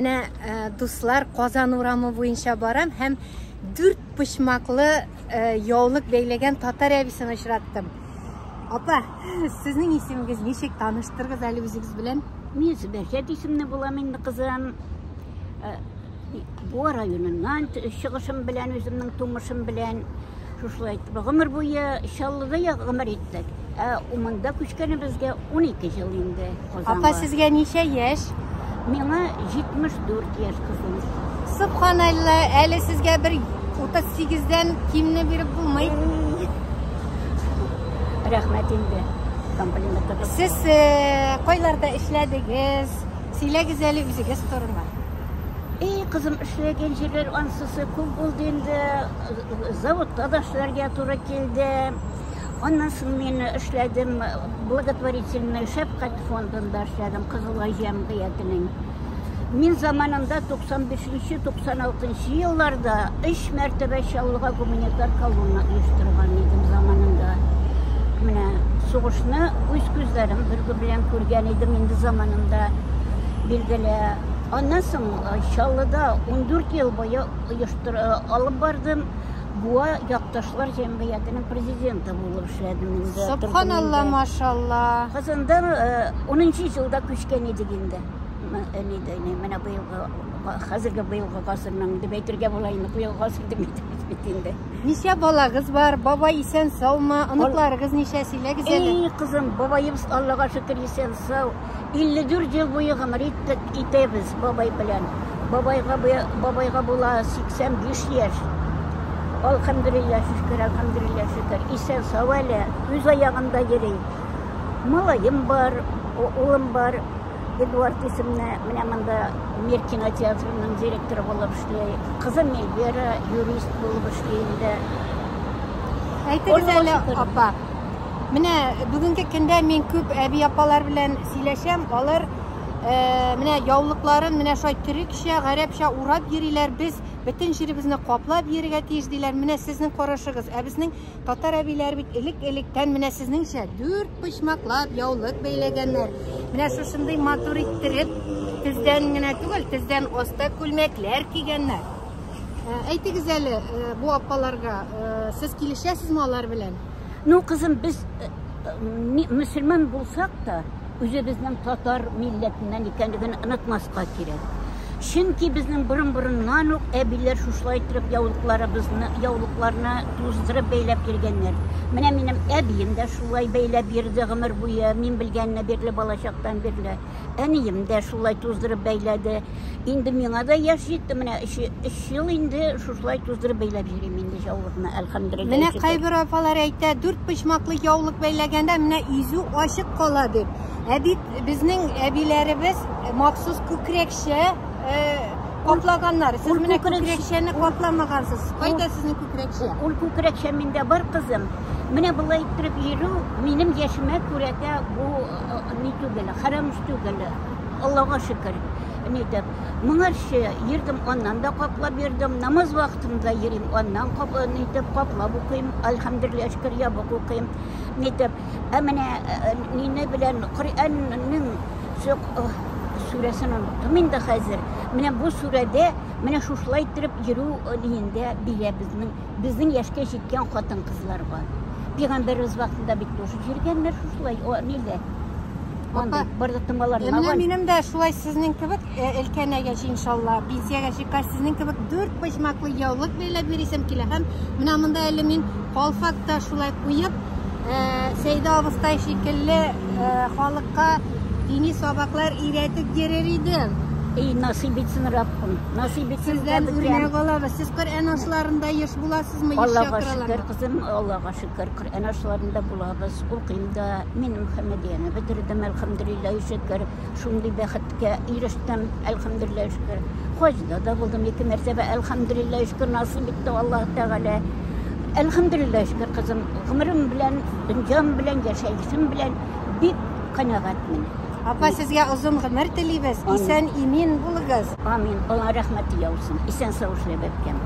Менә, э, дуслар, Казан урамы буенча барам һәм дүрт почмаклы э, яулык бәйләгән татар әбисен очраттым. Апа, сезнең исемегез ничек? Таныштырыгыз әле үзегез белән. Мин Зөбәрҗәт исемле булам инде, кызым. Э, Буа районыннан чыгышым белән, үземнең тумышым белән. Шушылай итеп, гомер буе Чаллыда я гомер иттек. Ә монда күчкәнебезгә 12 ел инде Казанга. Апа, сезгә ничә яшь? Миңа 74 яшь, кызым. Субханалла, әле сезгә бер 38-дән кимне биреп булмый. Рәхмәт инде комплиментыгыз. Сез э, кайларда эшләдегез? Сөйләгез әле үзегез турында. Эй, кызым, эшләгән җирләр ансысы күп булды инде. Заводта да эшләргә туры килде. Аннан соң мин эшләдем благотворительный Шәфкать фондында эшләдем, Кызыл Ай җәмгыятенең. Мин заманында 95-96 елларда өч мәртәбә Чаллыга гуманитар колонна оештырган идем заманында. Менә сугышны үз күзләрем бер белән күргән идем инде заманында, билгеле. Аннан соң Чаллыда 14 ел буе оештыр алып бардым. Буа якташлар җәмгыятенең президенты булып эшләдем инде. Субханалла, машалла. Казанда 10 елда күчкән идек инде. Нидә, менә быелгы, хәзерге быелгы гасырның дип әйтергә була инде, быелгы гасыр дип әйтәбез бит инде. Ничә балагыз бар? Бабай исән саумы? Оныкларыгыз ничә? Сөйләгез әле. Эй, кызым, бабаебыз Аллага шөкер исән сау. 54 ел буе гомер иттек, итәбез бабай белән. Бабайга, бабайга була 85 яшь. Алхамдулилла шөкер, алхамдулилла шөкер. Исән сау әле, үз аягында йөри. Малаем бар, улым бар. Эдуард исемле, менә монда Мир кинотеатрының директоры булып эшли. Кызым Эльвира юрист булып эшли инде. Әйтегез әле, апа. Менә бүгенге көндә мин күп әби апалар белән сөйләшәм. Алар э, менә яулыкларын менә шулай төрекчә, гарәпчә урап йөриләр. Без бөтен җиребезне каплап йөрергә тиеш диләр. Менә сезнең карашыгыз. Ә безнең татар әбиләре бит элек-электән менә сезнеңчә дүрт почмаклап яулык бәйләгәннәр. Менә шушындый матур иттереп тездән генә түгел, тездән аста күлмәкләр кигәннәр. Э, әйтегез әле, э, бу апаларга, э, сез килешәсезме алар белән? Ну, кызым, без мөселман булсак та, үзебезнең татар милләтеннән икәнлеген онытмаска кирәк. Чөнки безнең борын-борыннан ук әбиләр шушылай иттереп яулыкларыбызны, яулыкларны туздырып бәйләп йөргәннәр. Менә минем әбием дә шулай бәйләп йөрде гомер буе, мин белгәнне бирле, балачактан бирле. Әнием дә шулай туздырып бәйләде. Инде миңа да яшь җитте, менә өч, өч ел инде шушылай туздырып бәйләп йөрим инде яулыкны, әлхәмдүлилләһ. Менә кайбер апалар әйтә, дүрт почмаклы яулык бәйләгәндә менә изү ачык кала дип. Ә бит безнең әбиләребез махсус күкрәкчә э, каплаганнар. Сез менә күкрәкчәне капламагансыз. Кайда сезнең күкрәкчә? Ул күкрәкчә миндә бар, кызым. Менә болай иттереп йөрү минем яшемә күрә дә бу ни түгел, хәрам эш түгел. Аллага шөкер. Ни дип. Моңарчы йөрдем, аннан да каплап йөрдем. Намаз вакытында йөрим, аннан кап, ни дип каплап укыйм. Әлхәмдүлилләһ, шөкер, ябык укыйм. Ни дип. Ә менә нине белән Коръәннең сүрәсен оныттым инде хәзер. Менә бу сүрәдә менә шушылай иттереп йөрү ниендә бирә безнең безнең яшькә җиткән хатын-кызларга. Пәйгамбәребез вакытында бит тоже йөргәннәр шушылай, о, ниләр. Апа, менә минем дә шулай сезнең кебек өлкәнәгәч, иншалла, пенсиягә чыккач, сезнең кебек дүрт почмаклы яулык бәйләп йөрисем килә. Һәм менә монда әле мин калфак та шулай куеп, Сәйдә абыстай шикелле халыкка дини сабаклар өйрәтеп йөрер идем. Эй, насыйп итсен Раббым, насыйп итсен. Сездән үрнәк алабыз. Сез Коръән ашларында еш буласызмы? Еш Аллага шөкер, кызым, Аллага шөкер, Коръән ашларында булабыз, укыйм да. Мин Мөхәммәдияне бетердем, әлхәмдүлилләһ, шөкер. Шундый бәхеткә ирештем, әлхәмдүлилләһ, шөкер. Хаҗда да булдым ике мәртәбә, әлхәмдүлилләһ, шөкер, насыйп итте Аллаһ Тәгалә. Әлхәмдүлилләһ, шөкер, кызым, гомерем белән, дөньям белән, яшәешем белән бик канәгатьмен. Апа, сезгә озын гомер телибез. Исән имин булыгыз. Амин. Алла рәхмәте яусын. Исән сау эшлә, бәбкәм.